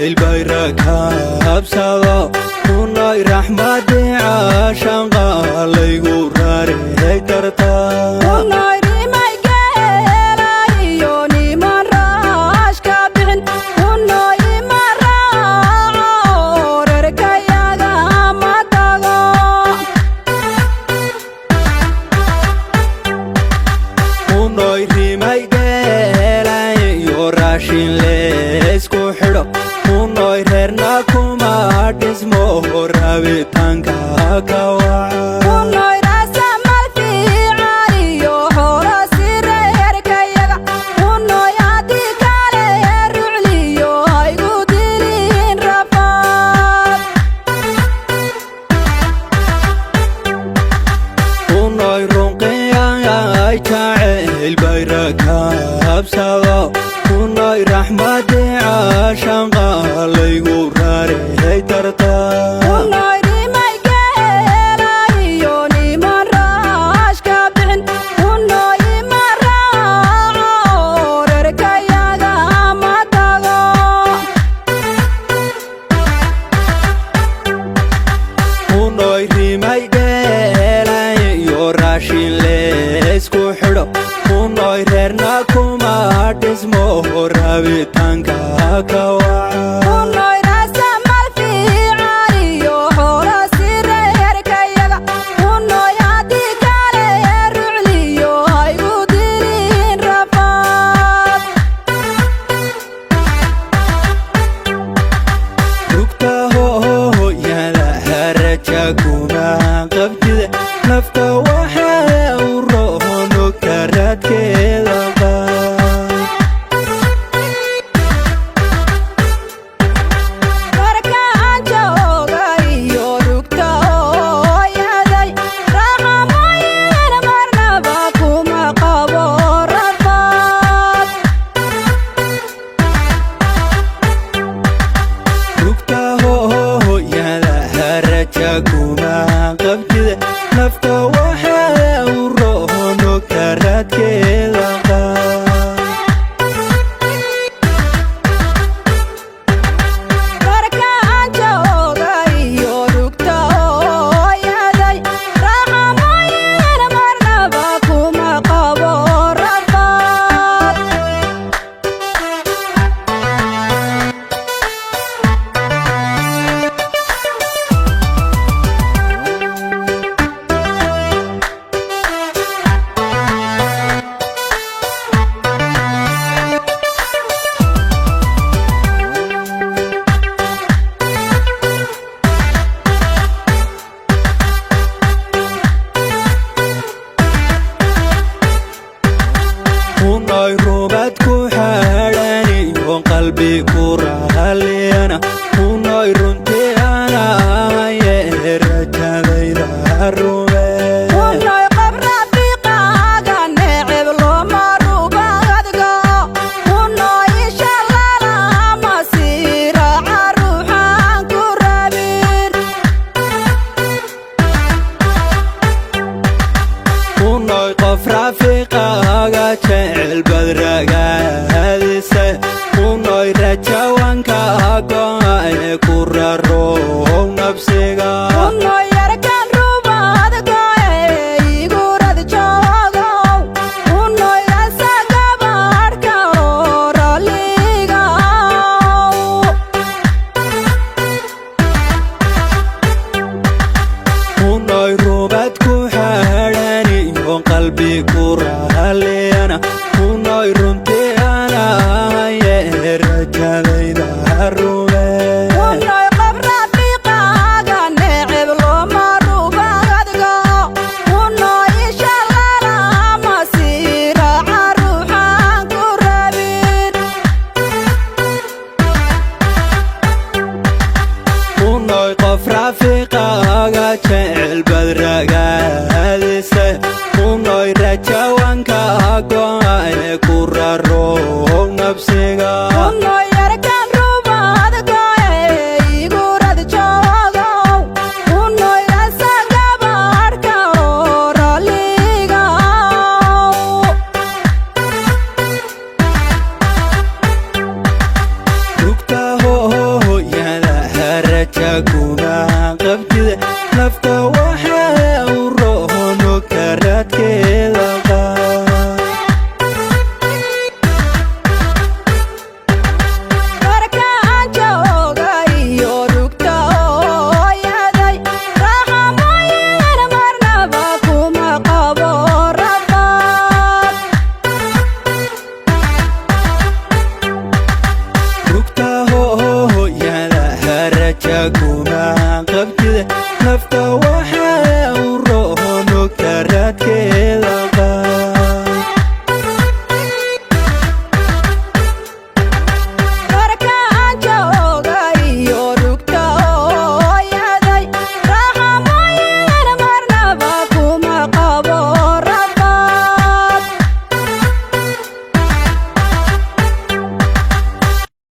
Jacayl bayrakabsado, unay raxmadii caashanqa laygu raarey darta. Unay rimay geelayo niman raashka bixin, unay ima raaco, reerkayaga ma tago. Unay rimay geelayo raashin leysku xidho, unay reerna kuma dhismo rabitaanka ka waca. Unay raasamal fiican iyo xoolo si reerkayaga, unay haddii kale rucliyo haygu dilin rafaad. Unay runqiyay jacayl bayrakabsado, unay raxmadii caashanqa laygu raarey darta. Unay rimay geelayo niman raashka bixin, unay ima raaco, reerkayaga ma tago. Unay rimay geelayo raashin leysku xidho, unay reerna kuma dhismo rabitaanka ka waca. Unay raasamal fiican iyo xoolo si reerkayaga, unay haddii kale rucliyo haygu dilin rafaad. Rugta hooyada haraja kuma qabtida, nafta waxaa u roonogta raadkeeda qaad. Markaan jooga iyo rugta hooyaday, raaxamooyin marnaba kuma qabo rafaad. Rugta hooyada haraja kuma qabtida, nafta waxaa u roonogta raadkeeda qaad. Markaan jooga iyo rugta hooyaday, raaxamooyin marnaba kuma qabo rafaad. Unay rubad ku xadhaniyo qalbi ku raaliyana, unay runtii anahaye rajadayda rume. Unay qof rafiiqaaga neceb looma rubadgo, unay ishalalama siiraaca ruuxaan ku rabin. Unay qof rafiiqaaga jecel badragaadise, unay rajawanka go'ae ku rarow nabsiga. Unay yarkan rubadgo ee igurad joogow, unay asagabadh kaloo ralligaw. Unay rubad ku xadhaniyo qalbi ku raaliyana, unay runtii anahaye rajadayda rume. Unay qof rafiiqaaga neceb looma rubadgo, unay ishalalama siiraaca ruuxaan ku rabin. Unay qof rafiiqaaga jecel badragaadise, unay rajawanka go'ae ku rarow nabsiga.